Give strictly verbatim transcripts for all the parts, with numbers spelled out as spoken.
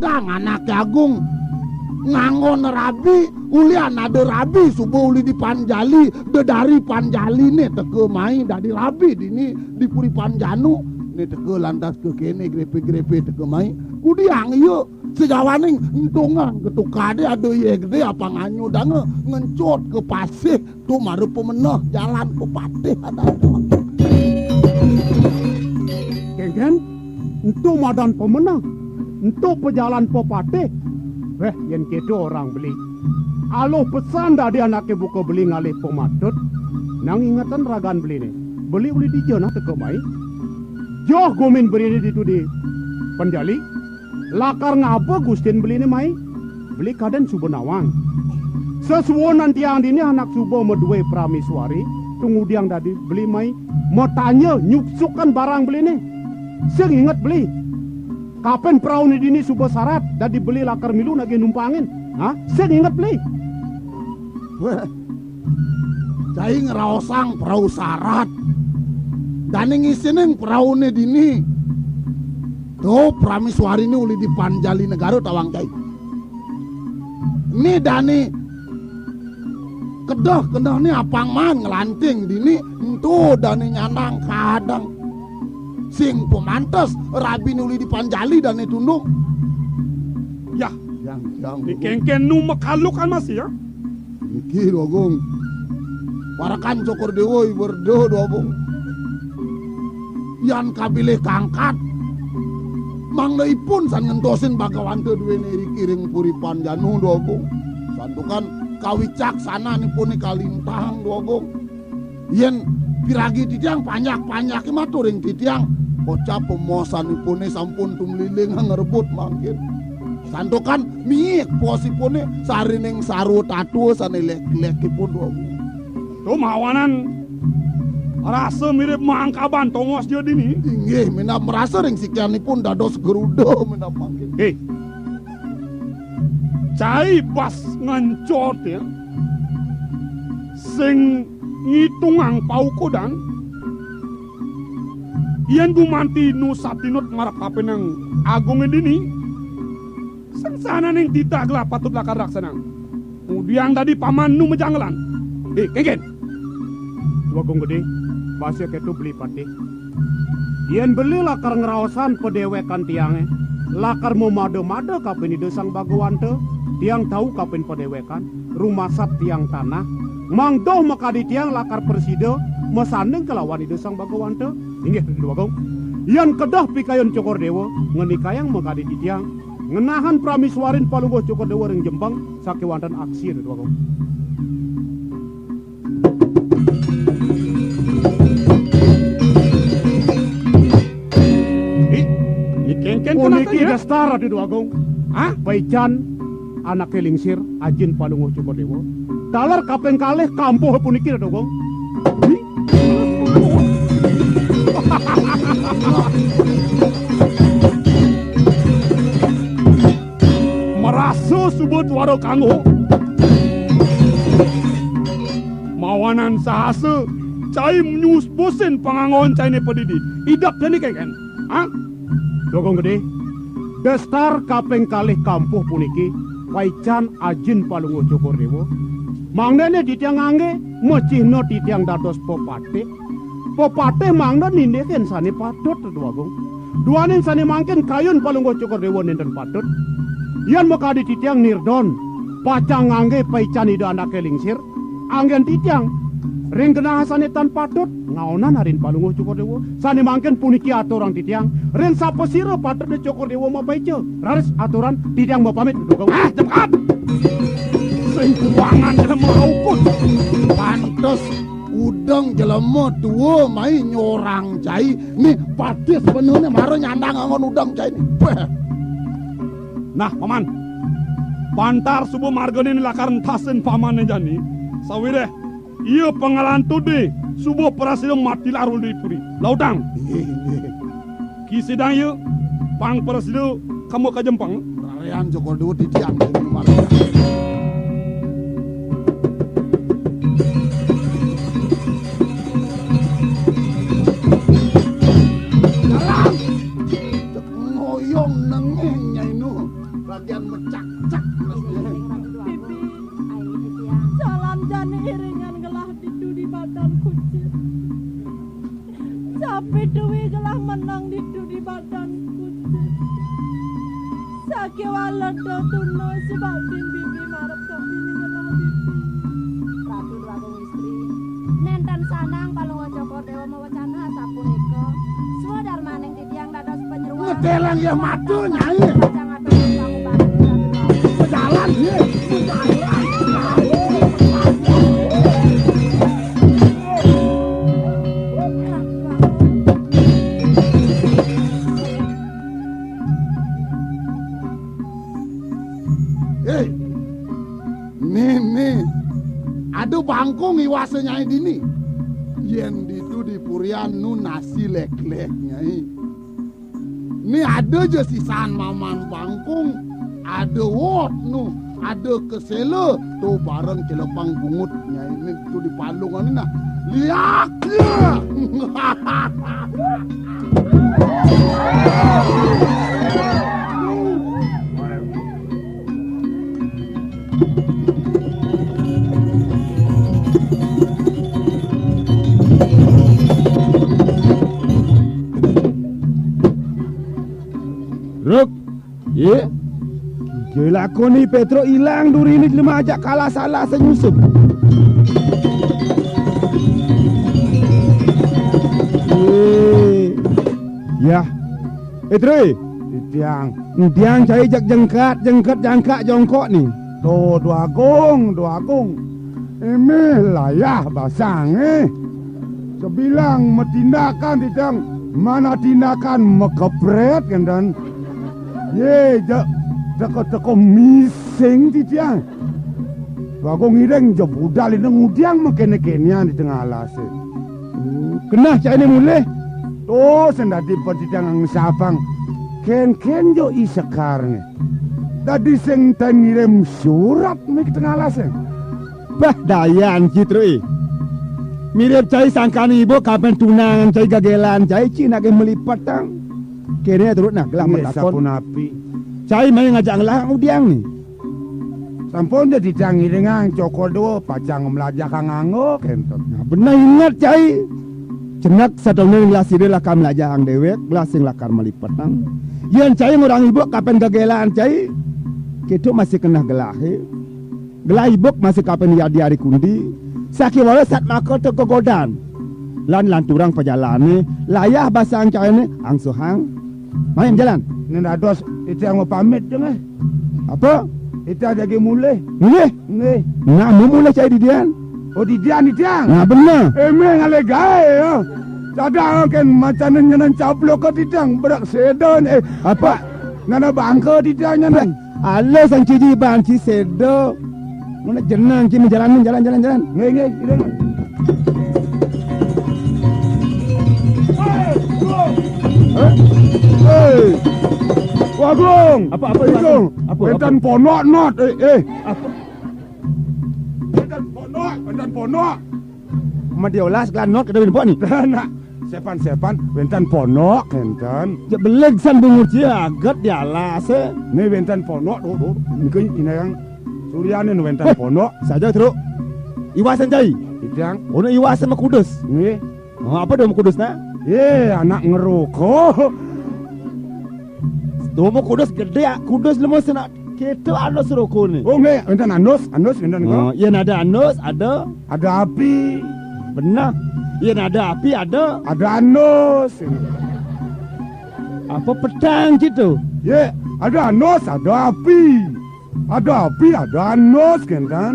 Dang anake agung nganggon rabi, ulian ada rabi suba uli di Panjali, dedari Panjaline teka mai dadi rabi dini di Puri Panjanu, ne teka lantas ke kene grepe-grepe teka mai. Kudiang iya sejawaning entungang ketukade ada ye gede apa nganyu danga ngencut ke pasih. Tu mara pemenah jalan pepatih ada. Kengken, ento madan pemenah, ento pejalan pepatih. Weh, yen kedo orang beli. Aluh pesan dadi anake buka beli ngalih pematut, nang ingetan ragan beline. Beli uli dija nah teka mai. Joh gumin beline ditu di Panjali. Lakar ngaba gustin beline mai? Beli kaden suba nawang. Sesuunan tiang dini anak suba madue prameswari, tungudiang dadi beli mai matanya nyupsukan barang beline. Sing inget beli. Kapen praune dini suba sarat, dadi beli lakar milu nagih numpangin. Ha? Sing inget beli. Weh, cai ngraosang prau sarat. Dane ngisining praune dini. To, prameswarine uli di Panjali Negara tawang cai. Ni dane kedeh-kedeh ni apang man nglanting dini, ento dane nyandang kadang. Sing pamantes rabine uli di Panjali dane tundung. Yah, yang, yang, ni kengken nu makalukan masih ya? Niki, Dwagung. Parekan Cokor Dewa iberda, Dwagung. Yan kabilih kangkat. Mangda ipun san ngentosin Bagawanta duene iriki ring Puri Panjanu, Dwagung. Santukan kawicaksananipune kalintang, Dwagung. Yen piragi titiang panjak-panjake matur ring titiang, kocap pemosanipune sampun tumliling ngrebut mangkin. Santukan miik posipune sarining sarwa tatua sane lek-lekipun, Dwagung. Tumawanan rasa mirip mangkaban tongos dia dini. Inggih, minab merasa ring sikianipun dados geruda minab mangkin. Hei. Cai bas ngencot ya. Sing ngitungang paukudan. Yen gumanti nu satinut marep kapenang agunge dini, sensananing titah gelah patut lakar laksanang. Ngudiang dadi paman nu majanggelan. Eh, kengken. Dwagung Gede, basa keto beli patih. Yen beli lakar ngraosan padewekan tiange, lakar mamada-mada kapen Ida Sang Bagawanta, tiang tau kapen padewekan, rumasat tiang tanah, mangda makadi tiang lakar prasida masanding kalawan Ida Sang Bagawanta. Inggih, Dwagung. Yen kedah pikayun Cokor Dewa, ngenikayang makadi titiang, ngenahan prameswarin Palungguh Cokor Dewa ring Jempeng, sakewanten aksi, Dwagung. Ih, ni kengken puniki kenapa, ya? Dastar, Ratu Dwagung. Hah? Paican anake lingsir, ajin Palungguh Cokor Dewa. Taler kaping kalih kampuh puniki, Ratu Dwagung. Marasa suba tuara kanggo. Mawanan sahasa cai nyusbusin panganggon caine padidi. Idep jani kengken. Ha? Dwagung Gede, dastar kaping kalih kampuh puniki, paican ajin Palungguh Cokor Dewa. Mangdane titiang ngangge, macihna titiang dados pepatih. Pepatih mangda nindihin sane patut, Dwagung. Duaning sane mangkin kayun Palungguh Cokor Dewa nenten patut. Yan makadi titiang nirdon, pacang ngangge paican Ida anake lingsir, anggen titiang ring genah sane tan patut, ngaonan arin Palungguh Cokor Dewa. Sane mangkin puniki aturang titiang, ring sapasira patutne Cokor Dewa mapaica. Raris aturan titiang mapamit, Dwagung. Ah, cepat! Sing kuangan jelema ukut. Pantes udeng jelema tua mai nyorang cai. Nih, patis benehne mara nyandang angon udeng cai nih. Beh. Nah, Paman. Pantar suba margane lakar entasin Pamanne jani. Sawiréh iya pangalantude suba prasida mati larul di puri. Lautang. Inggih, inggih. Kisidang iya pang prasida kama ka Jempeng. Rarean Cokor Dewa titiang. Jalan. Cek ngoyong nengeh Nyai Nu. Pituwi gelah menang ditu di badan kucing. Sakéwala tuna sebab bibi marep kami ngelah bibi. Ratu Déwa Agung Istri, nénten sanang Palungguh Cokor Déwa mawecana sapunika. Swadarmaning titiang dados panyeruan. Ngedelang ya mata, Nyai. Pacang atur pangubah Ratu Déwa Agung. Pejalan, ya. Pejalan. Hei, né, né, ada bangkung iwasa Nyai dini. Yén ditu di purian nu nasi lék-lék, Nyai. Né ada ja sisan maman bangkung, ada wot nu, ada keséla, to bareng celepang bungut, Nyai. Né ditu di palungan nah. Liak, liak. Ruk. Yé. Kija lakoni Pétruk ilang duriné lemah ajak kalah salah senyusup. Yé. Yah. Pétruk. Titiang. Titiang cai jak jengkat, jengkat jangkak jongkok né. To, Déwa Agung, Déwa Agung. Émé layah basangé. Sabilang matindakan titiang, mana tindakan makeprét kénten. Yé, ja teka-teka mising titiang. Déwa Agung, ngiring ja budal ina ngudiang makéné-kénéan di tengah alasé. Keneh cainé mulih. To, sing dadi pun titiang ngesapang. Kén-kén ja i sekarné. Dadi sing ten ngirim surat mik tengah alasé. Bah, dayan ci, Truk. Mirib cai sangkan ibu kapan tunangan cai gagelan cai ci nagih malipetang. Kéné, Truk, nah, gelah matakon. Sapunapi? Cai mai ngajak ngelah ngudiang né. Sampun ja titiang ngiringang Cokor Déwa pacang mlajahang anggo kénten. Nah, beneh inget cai. Cenek satone gelah sida lakar mlajahang déwék, gelah sing lakar malipetang. Yén cai ngorang ibuk kapan gegelan cai, kéto masih keneh gelahé. Gelah ibuk masih kapan yadi-yadi kundi. Sakéwala satmaka tegegodan. Lan lanturang pajalané, layah basang cainé angsuhang. Mayem jalan. Né dados titiang mapamit dong, eh. Apa? Titiang jagi mulih. Mulih? Nggih. Nah, mu mulih cai didian. Oh, didian, didian. Nah, bener. Émé ngalih gaé, ya. Sadang kén macané nyanan caplok ka titiang berak séda, eh. Apa? Nana bangka titiang nyanan. Alus, Sang Ciji, Bang Ci séda. Mana jenang, Ci, menjalan, jalan, jalan, jalan. Nggih, nggih, nggih. Hei, Agung. Apa, apa, Agung? Apa, apa? Wénten ponok, Not. Eh, eh. Apa? Wénten ponok, wénten ponok. Madiolas gelah Not kada wénten ponok né. Nah, sepan-sepan wénten ponok, wénten. Ya beleg san bungut ya agat di alas, eh. Né wénten ponok, tuh, tuh. Niki inayang Suryané wénten ponok. Saja, Truk. Iwasan cai. Titiang. Ono iwasan makudus. Nggih. Oh, apa dong kudus, nah? Yé, anak ngeruko. Tuh mau kudus gedé, ah. Kudus lemes nak. Kéto anus rukuné. Oh, nggih, wénten anus, anus wénten kok. Oh, yén ada anus, ada. Ada api. Bener. Yén ada api, ada. Ada anus. Apa petang gitu? Yé, ada anus, ada api. Ada api, ada anus, kénten.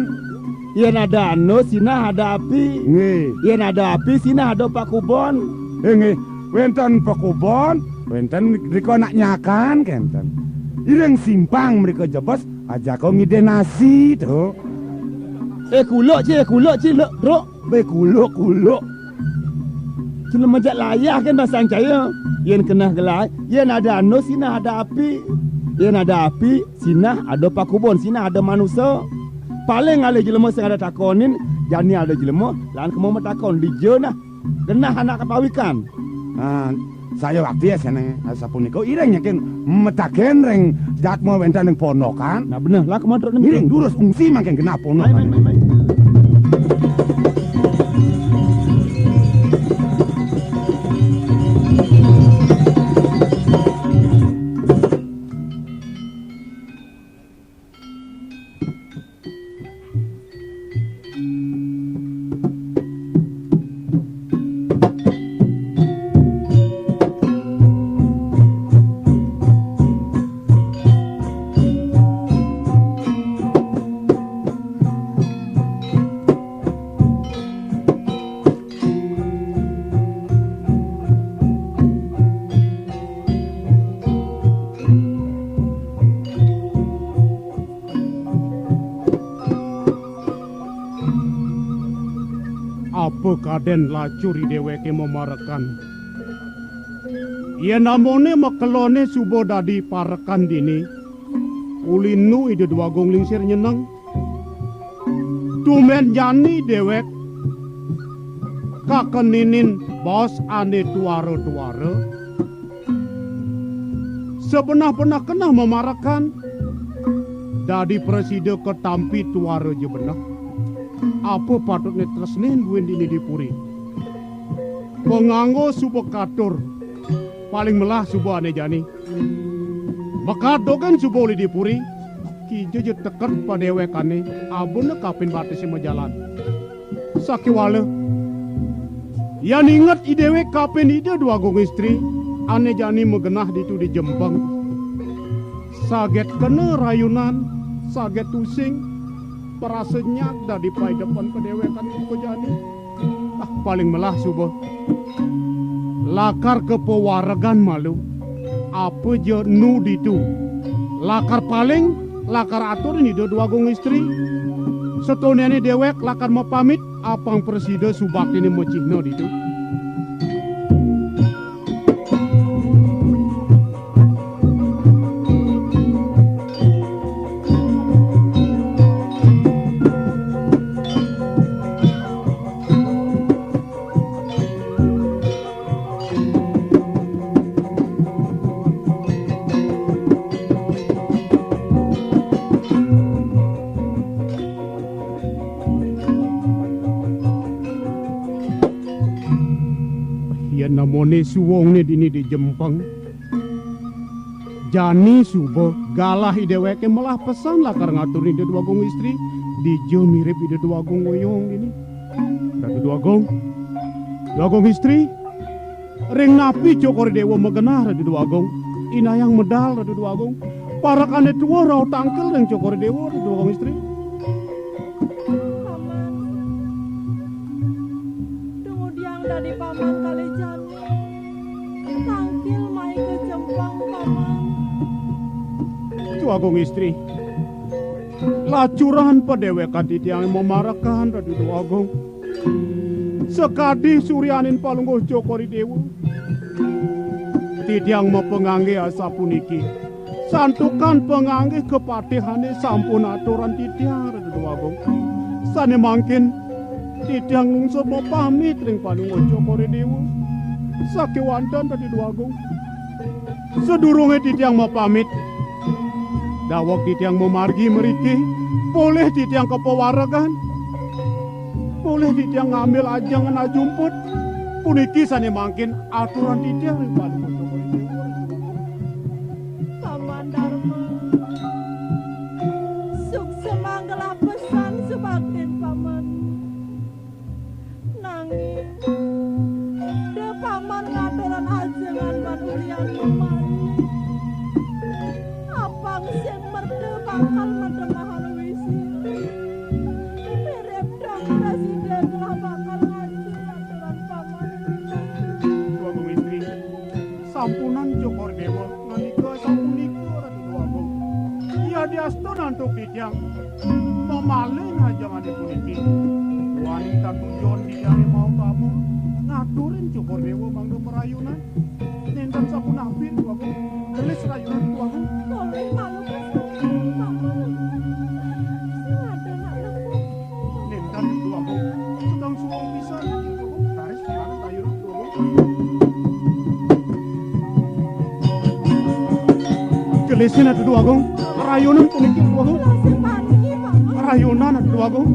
Yén ada anus, sinah ada api. Nggih. Yén ada api, sinah ada pakubon. Eh, nggih. Wénten pakubon, wénten rika anak nyakan, kénten. Iring simpang mrika jebos, ajaka ngidih nasi, to. Eh, kuluk, Ci, kuluk, Ci, luk, truk. Bé kuluk, kuluk. Jelema jak layah kan basang caya. Yén keneh gelah, yén ada anus, sinah ada api. Yén ada api, sinah ada pakubon, sinah ada manusa. Paling ngalih jelema sing ada takonin, jani ada jelema, lan kema matakon, dija nah genah anak kapawikan. Ah, saya waktu ya seneng sapunika iring nyakin metaken ring jadma wénten ring ponokan. Nah, bener, lah kema truk niki. Iring durus ungsi mangkin genah ponok. Main, main, main, main. Apa kadén lacur i déwéké mamarekan? Yén amoné makeloné suba dadi parekan dini, uli nu Ida Déwa Agung Lingsir nyeneng? Tumbén jani déwék kakeninin baos ané tuara-tuara. Sabenah-benah keneh mamarekan, dadi prasida katampi tuara ja beneh. Apa patutné tresnin buin dini di puri? Panganggo suba katur, paling melah suba ané jani. Makadogen suba uli di puri, kija ja teket padéwékané, abana kapin batisé majalan. Sakéwala, yan inget i déwék kapin Ida Déwa Agung Istri, ané jani magenah ditu di Jempeng. Saget kena rayunan, saget tusing, prasa nyak dadi paidepan padéwékan buka jani. Ah, paling melah suba. Lakar kapawaregan malu. Apa ja nu ditu. Lakar paling, lakar aturin Ida Déwa Agung Istri. Satonéné déwék lakar mapamit, apang prasida subaktiné macihna ditu. Yén amoné suwungné dini di Jempeng, jani suba galah i déwéké melah pesan lakar ngaturin Ida Déwa Agung Istri, dija mirib Ida Déwa Agung Wayung dini. Ratu Déwa Agung, Déwa Agung Istri, ring napi Cokor I Déwa magenah, Ratu Déwa Agung? Indayang medal, Ratu Déwa Agung. Parekané tua rauh tangkil ring Cokor I Déwa, Ratu Déwa Agung Istri. Paman. Dumudiang dadi paman kalih jani. Tangkil mai ka Jempeng, Paman. Déwa Agung Istri. Lacuran padéwékan titiang mamarekan, Ratu Déwa Agung. Sakadi suryaning Palungguh Cokor I Déwa, titiang mapanganggé asapuniki. Santukan panganggé kapatihané sampun aturan titiang, Ratu Déwa Agung. Sané mangkin titiang lungsur mapamit ring Palungguh Cokor I Déwa. Sakéwanten, Ratu Déwa Agung. Sadurungé titiang mapamit, daweg titiang mamargi mriki, polih titiang ka pawaregan, polih titiang ngambil ajengan ajumput, puniki sané mangkin aturan titiang ring Palungguh Cokor I Déwa. Paman Darma, suksa manggelah pesan subaktin, Paman. Nanging, da paman ngaturang ajengan manulian mamalu. Apang sing merta bakal madengahan wisi. Mirip dong prasida telah bakal ngaji aturan paman. Déwa Agung Istri, sampunang Cokor I Déwa ngandika sapunika, Ratu Déwa Agung. Yadiastun antuk titiang mamalih ajengané puniki. Duaning katujon titiangé mautama ngaturin Cokor I Déwa mangda marayunan. Nénten sapunapi, Déwa Agung? Gelis rayunan, Déwa Agung. Polih malu pesan, Paman. Sing ada nak nepuk. Nénten, Déwa Agung. Sedeng suwung pisan, Déwa Agung. Raris, raris rayunan, Déwa Agung. Gelisin atuh, Déwa Agung. Rayunan puniki, Déwa Agung. Rayunan atuh, Déwa Agung.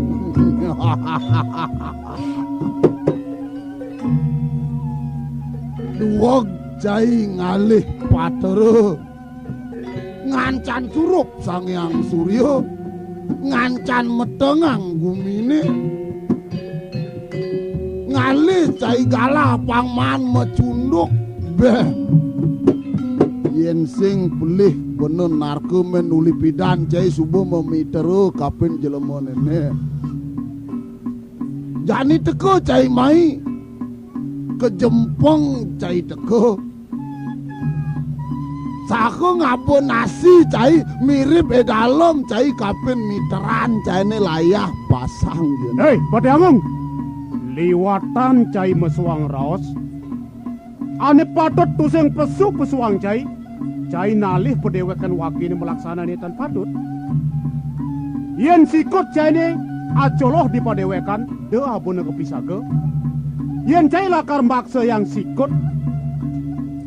Duweg cai ngalih patra ngancan surup Sang Hyang Surya. ngancan metengang gumine. Ngalih cai galah pang maan macunduk. Beh. Yen sing pelih bena narka men uli pidan cai suba mamitra kapin jelema nene. Jani teka cai mai, kejempeng cai teka. Saha ngaba nasi cai mirib e dalem cai kapin mitran caine layah pasang yen. Hei, Patih Agung. Liwatan cai mesuang raos. Ane patut tusing pesu-pesuang cai, cai nalih padewekan wakine malaksanane tan patut. Yen sikut caine acoloh di padewekan, da abuna kapisaga. Yen cai lakar maksayang sikut,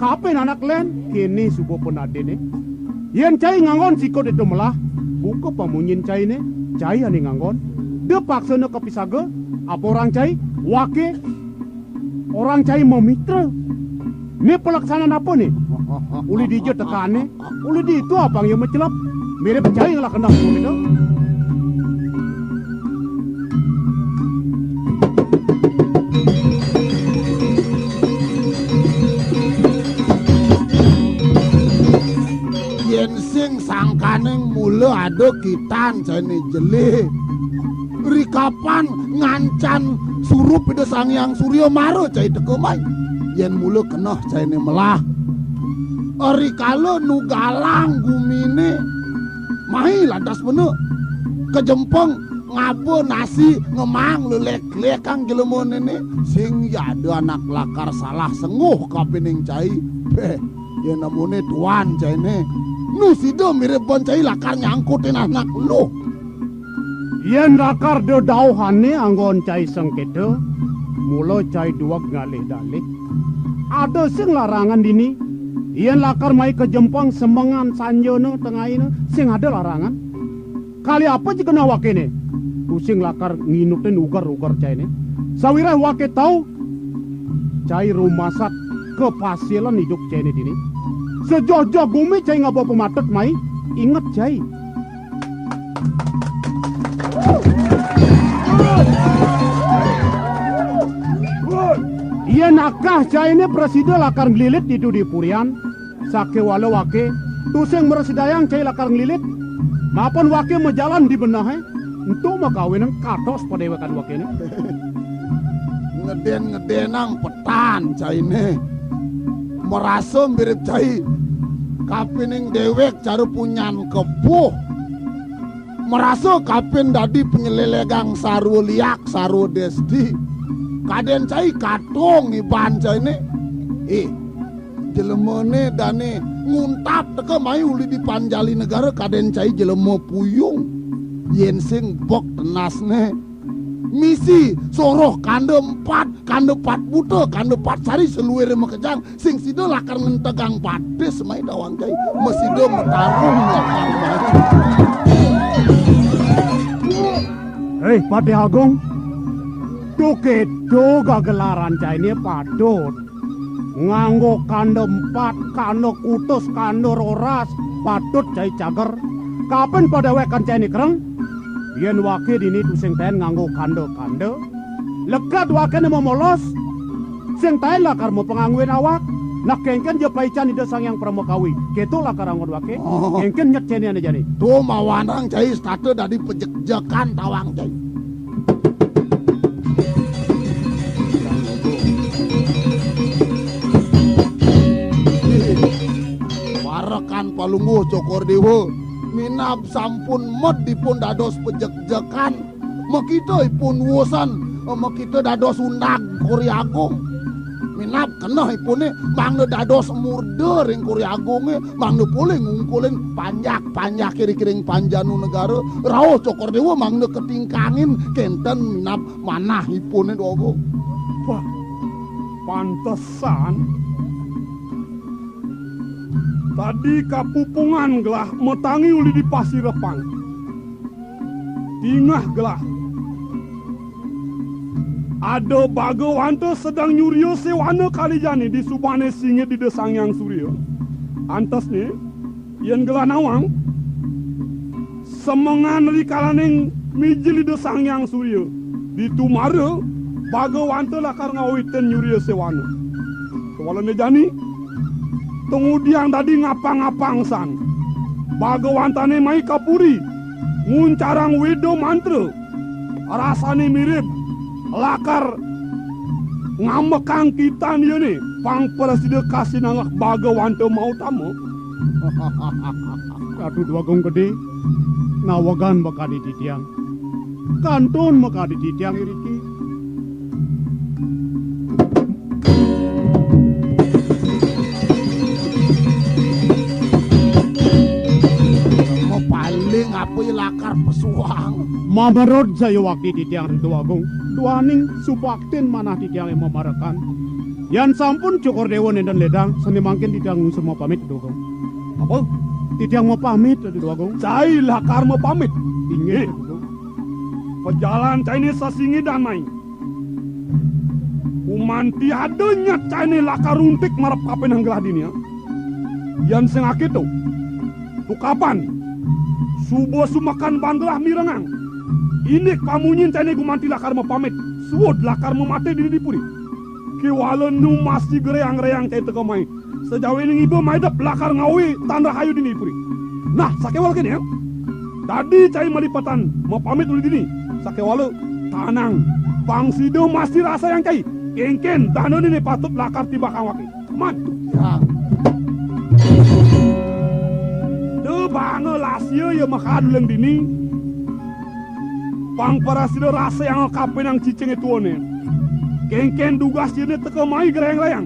kapin anak len, kene suba panadine. Yen cai nganggon sikut ditu melah, buka pamunyin caine, cai ane nganggon. Da paksana kapisaga, apa orang cai, wake, orang cai mamitra. Ne pelaksanaan apa ne? Uli dija tekane, uli ditu apang ya macelep. Mirib cai ngelah kenah gitu. Yen sing sangkaning mula ada kitan caine jelih. Rikapan ngancan surup Ida Sang Hyang Surya mara cai teka mai. Yen mula keneh caine melah. Rikala nu galang gumine mai lantas bena. Kejempeng ngaba nasi ngemang lelek-lekang jelema nene sing ya ada anak lakar salah sengguh kapining cai. Beh, ya namune tuan caine. Nu sida mirib bon cai lakar nyangkutin anak luh. Yen lakar dedauhane anggon cai sengketa, mula cai dueg ngalih dalih. Ada sing larangan dini, yen lakar mai kejempeng semengan sanjana tengaina, sing ada larangan. Kali apa jikena wakene? Tusing lakar nginutin uger-uger caine. Sawireh wake tau, cai rumasat kapasilan idup caine dini. Sejoh-joh gumi cai ngaba pamatut mai, inget cai. Yen akah caine prasida lakar nglilit ditu di purian, sakewala wake, tusing mrasidayang cai lakar nglilit, mapan wake majalan di benehe, ento makawinan katos padewekan wakene. Ngeden-ngedenang petan caine. Marasa mirib cai kapining dewek cara punyan kepuh. Marasa kapin dadi panyelelegang sarwa liak, sarwa desti. Kaden cai katong iban caine. Eh, jelemane dane nguntap teka mai uli di Panjali Negara kaden cai jelema puyung. Yen sing bek tenasne. Misi soroh kanda empat, kanda pat buta, kanda pat sari saluire makejang, sing sida lakar ngentegang batis mai tawang cai, masida matarung lakar mai. Hei, Patih Agung, to keto gagelaran caine patut. Nganggo kanda empat, kanda kutus, kanda roras, patut cai cager. Kapan padewekan caine kereng? Yen wake dini tusing taen nganggo kanda-kanda. Lekad wakene momolos, sing taen lakar mapangangguin awak. Nah, kengken ja paican Ida Sang Hyang Paramakawi. Keto lakar anggon wake. Oh. Kengken nyet caine ane jani. To mawanang cai setata dadi pejekjekan tawang cai. Parekan Palungguh Cokor Dewa, minab sampun med dipun dados pejekjekan, makita ipun wusan, makita dados undag Kori Agung. Minab keneh ipune mangda dados murda ring Kori Agunge, mangda polih ngungkulin panjak-panjake ring kiring Panjanu Negara, rauh Cokor Dewa mangda katingkangin kenten minab manahipune dogo. Wah, pantesan tadi kapupungan gelah matangi uli di pasirepang. Tingah gelah. Ada bagawanta sedeng nyurya sewana kali jani di subane singit Ida Sang Hyang Surya. Antesne, yen gelah nawang, Semengan rikalaning mijil Ida Sang Hyang Surya. Ditu mara Bagawanta lakar ngawitin nyurya séwana. Kéwala né jani, tumudiang dadi ngapang-ngapang san. Bagawantané mai ka puri, nguncarang wéda mantra. Rasané mirib lakar ngambekang kitan iyané, pang prasida kasinanggeh Bagawanta mautama. Ratu Déwagung Gedé, nawegang makadi titiang. Kantun makadi titiang iriki. Mapaling apa ya lakar pesuang? Mamerod saya wakti titiang Ratu Agung. Duaning subaktin manah titiang mamarekan. Yan sampun Cokor Déwa nénten ledang, sané mangkin titiang nunas mapamit, Ratu Agung. Apa? Titiang mapamit, Ratu Agung. Cai lakar mapamit. Inggih, Ratu Agung. Pajalan cainé sasingidan mai. Gumanti ada nyat cainé lakar runtik marep kapining gelah dini, ya. Yan sing akéto. Tukapan. Suba sumekan ban gelah mirengang. Indik pamunyin cainé gumanti lakar mapamit. Suud lakar mamaté dini di puri. Kéwala nu masih geréang-réang cai teka mai. Sajawining iba maidep lakar ngawé tan rahayu dini di puri. Nah, sakéwala kéné, ya. Dadi cai malipetan mapamit uli dini. Sakéwala tanang. Pang sida masih rasayang cai. Kénkén danané né patut lakar timbakang waké. Madu. Ya. Tebanga lasia ya makaad uling dini. Pang prasida rasayang kapining cicingé tuané. Kénkén dugas yéné teka mai geréang-réang.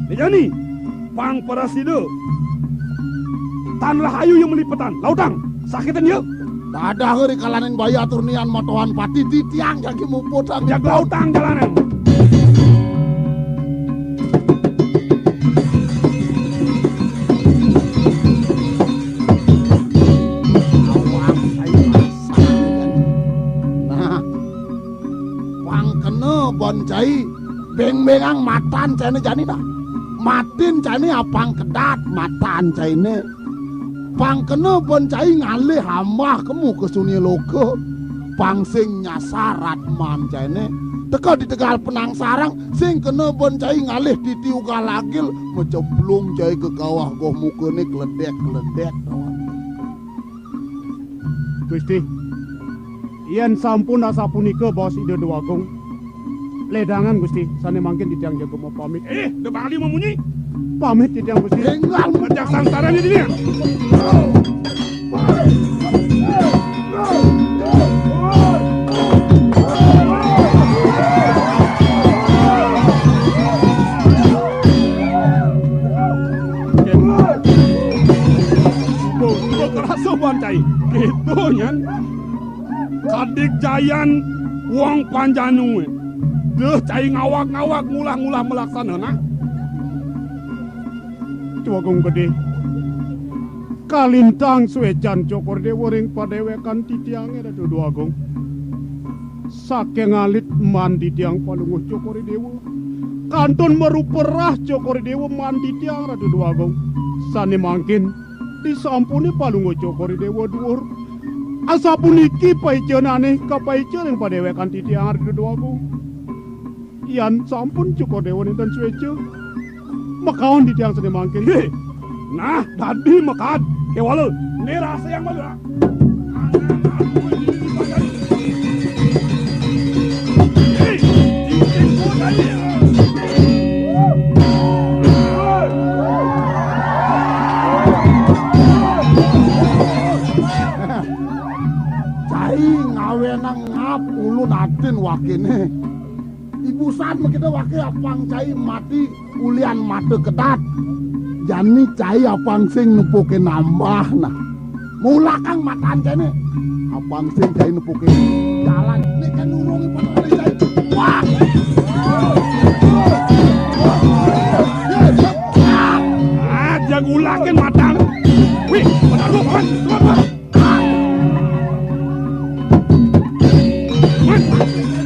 Né jani, pang prasida tan rahayu ya malipetan. Lautang, sakitin ya. Dadah rikalaning baya tur nian matohan pati titiang jagi muputang. Jag lautang jalanan. Awak saya masak. Nah, pang kena bon cai, béng-béngang matan cainé jani dah. Matin cainé apang kedat matan cainé. Pang kena bon cai ngalih ambah kemu ka sunia loka. Pang sing nyasar atman cainé. Teka di tegal penang sarang, sing kena bon cai ngalih titi ugal agil, maceblung cai ka kawah goh mukané kledek-kledek. Gusti, yén sampun asapunika baos Ida Déwagung, ledangan Gusti, sané mangkin titiang jaga mapamit. Eh, da bali mamunyi. Pamit titiang Gusti. Enggal. Ngajak sangsara di dunia. Bo, bo kerasa ban cai. Gitu nyan. Kadig jayan wong panjanué. Deuh cai ngawag-ngawag ngulah-ngulah malaksana nah. Déwagung Gedé. Kalintang suécan Cokor Déwa ring padéwékan titiangé Ratu Déwagung. Saking alit man titiang Palungguh Cokor Déwa. Kantun marupa rah Cokor Déwa man titiang Ratu Déwagung. Sané mangkin disampune Palungguh Cokor Déwa duur. Asapuniki paicanané kapaica ring padéwékan titiang Ratu Déwagung. Yan sampun Cokor Déwa nénten suéca. Makaon titiang sané mangkin. Hé, nah, dadi makaad. Kéwala, né rasa yang malu. Cai ngawénang ngap ulun atin wakéné. Ibusan makita waké apang cai mati ulian mata kedat. Jani cai apang sing nepukin nambah nah. Mulakang matan cainé. Apang sing cai nepukin jalan. Né kan urung pada ada cai. Wah. Ah, dia gulakin matan. Wih, pada lu, kawan. Kawan, kawan.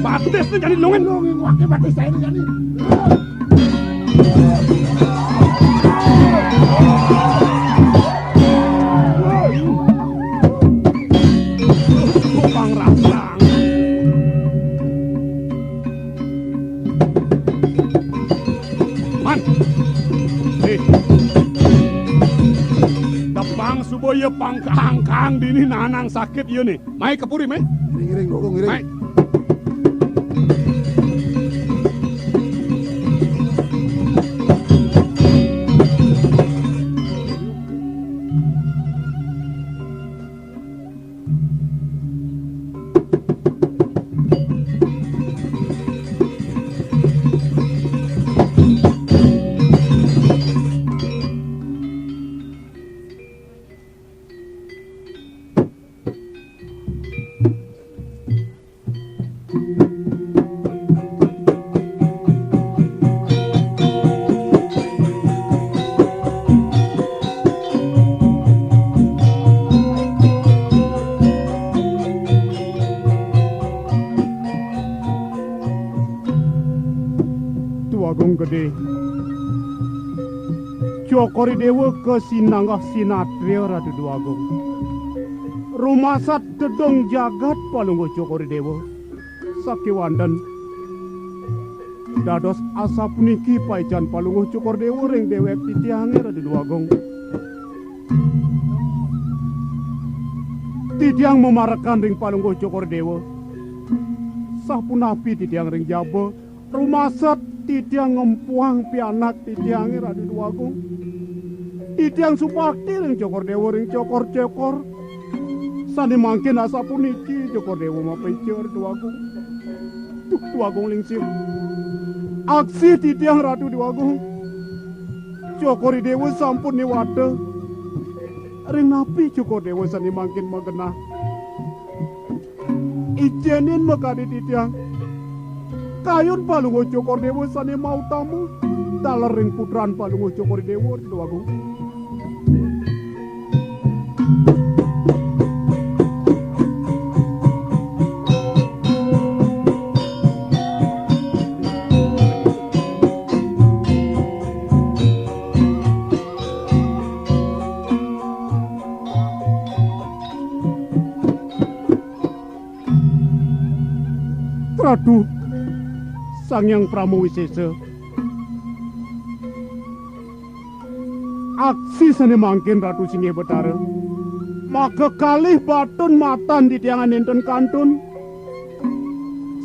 Batis ni jadi longin. Longin, wakil batis saya ni jadi. Ni nanang sakit iya ni. Mai ka puri, mai. Ngiring, ngiring, Dwagung, ngiring. Mai. Dwagung Gedé. Cokor I Déwa kasinanggeh sinatria, Ratu Dwagung. Rumasat tedong jagat Palungguh Cokor I Déwa. Sakéwanten dados asapuniki paican Palungguh Cokor I Déwa ring déwék titiangé, Ratu Dwagung. Titiang mamarekan ring Palungguh Cokor I Déwa. Sapunapi titiang ring jaba, rumasat titiang ngempuang pianak titiangé, Ratu Dwagung. Titiang subakti ring Cokor I Déwa, ring cokor-cokor. Sané mangkin asapuniki Cokor I Déwa mapaica, Ratu Dwagung. Duh, Dwagung Lingsir. Aksi titiang, Ratu Dwagung. Cokor I Déwa sampun niwata. Ring napi Cokor I Déwa sané mangkin magenah? Icénin makadi titiang. Kayun Palungguh Cokor I Déwa sané mautama taler ring putran Palungguh Cokor I Déwa, Dwagung. Ratu, Sang Hyang Parama Wisésa. Aksi sané mangkin, Ratu Singgih Betara. Maka kalih batun matan titiang nénten kantun.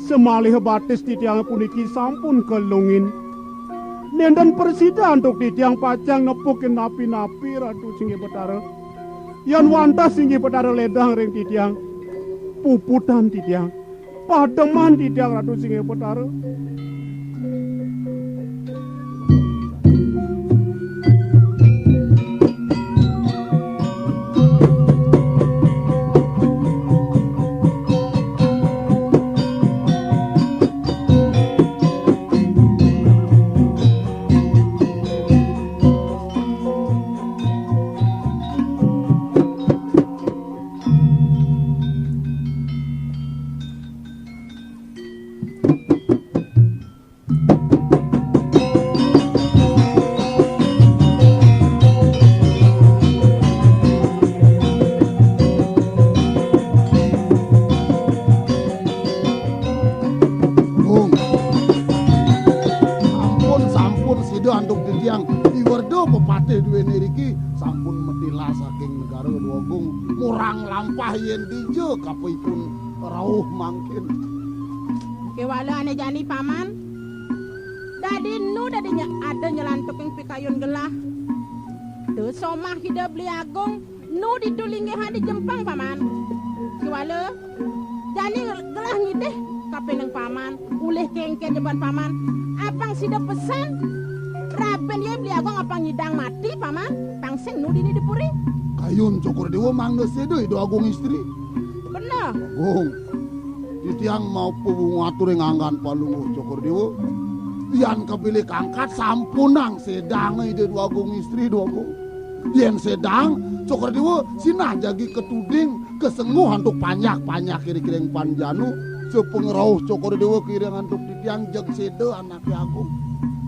Samaliha batis titiang puniki sampun kalungin. Nénten prasida antuk titiang pacang nepukin napi-napi, Ratu Singgih Betara. Yan wantah Singgih Betara ledang ring titiang, puputang titiang, pademan titiang, Ratu Singgih Betara. Gung. Sampun, sampun sida antuk titiang. Iwerda pepatih duéné riki sampun matilah saking negara Dwagung. Murang lampah yén dija kapaipun rauh mangkin. Kéwala ané jani, Paman. Dadi nu dadi nya-, ada nyelantuking pikayun gelah. Teu somah Ida Beli Agung, nu ditu linggihang di jempang, Paman. Kéwala jani gelah ngidih kapining Paman, ulih kénkén jeban Paman. Apang sida pesan, rabiné Beli Agung apang nyidang mati, Paman. Pang sing nu dini di puri. Kayun Cokor Déwa mangda séda Ida Agung Istri. Bener. Agung. Titiang maupa ngaturing anggan Palungguh Cokor Déwa. Yan kapilih kangkat sampunang sédanga Ida Dwagung Istri, Dwagung. Yén sédang, Cokor Déwa sinah jagi katuding kasengguh antuk panjak-panjak kiri-kiring panjanu, sapangrauh Cokor Déwa kiring antuk titiang jeg séda anaké agung.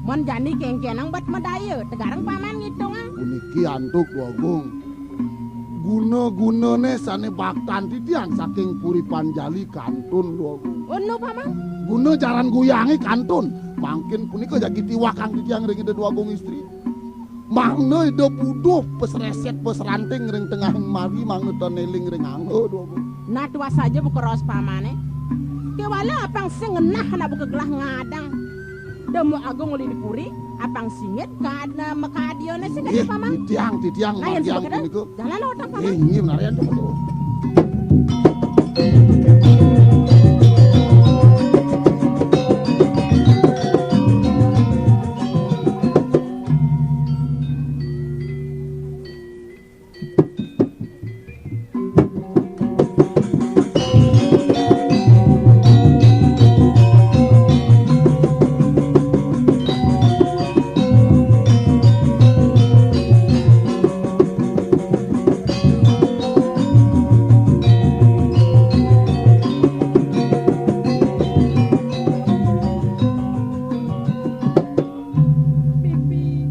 Mén jani kéngkénang bet madaya, tegarang Paman ngitungang. Puniki antuk, Dwagung. Guna-gunané sané baktan titiang saking Puri Panjali kantun, Dwagung. Oh, nu, Paman? Guna jaran guyangé kantun. Mangkin punika jagi tiwakang titiang ring Ida Dwagung Istri. Mangda ida buduh pasreset pasranting ring tengahing mari, mangda tan eling ring angga dua. Nah, tuah saja buka raos pamane. Kéwala apang sing ngenah anak buka gelah ngadang. Demu agung uli di puri, apang singit kadna makadiana sing. Ih, kata paman. Titiang, titiang, nah, yang margiang sebekeda, punika. Jalan lo utang paman. Eh, inggih, menarian tuh. Pipi.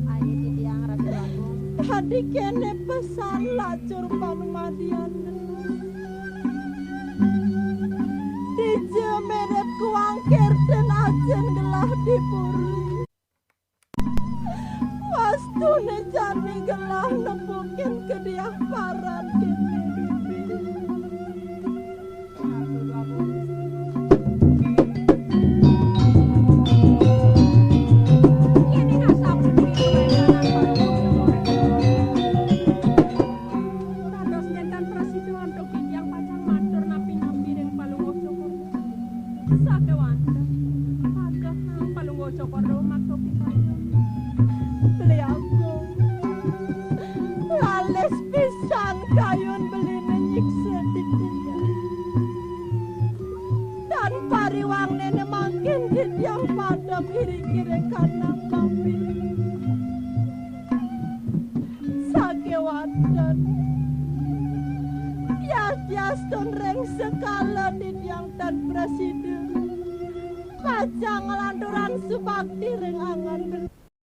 Ayo titiang Ratu Agung. Tadi kéné pesan lacur panumadian. Dija mirib kuang kirtin ajin gelah di puri. Wastuné jani gelah nepukin kediah paran kéné, Pipi. Dados nénten prasida antuk titiang pacang matur napi-napi ring Palungguh Cokor. Sakéwanten, pagehang Palungguh Cokor makta pipayun. Beli Agung, lalis pisan kayun beliné nyiksa titiang. Tan pariwangné mangkin titiang padem iriki ring kandang babi. Sakéwanten, yadiastun ring sekala titiang tan prasida pacang nglanturang subakti ring angan beli.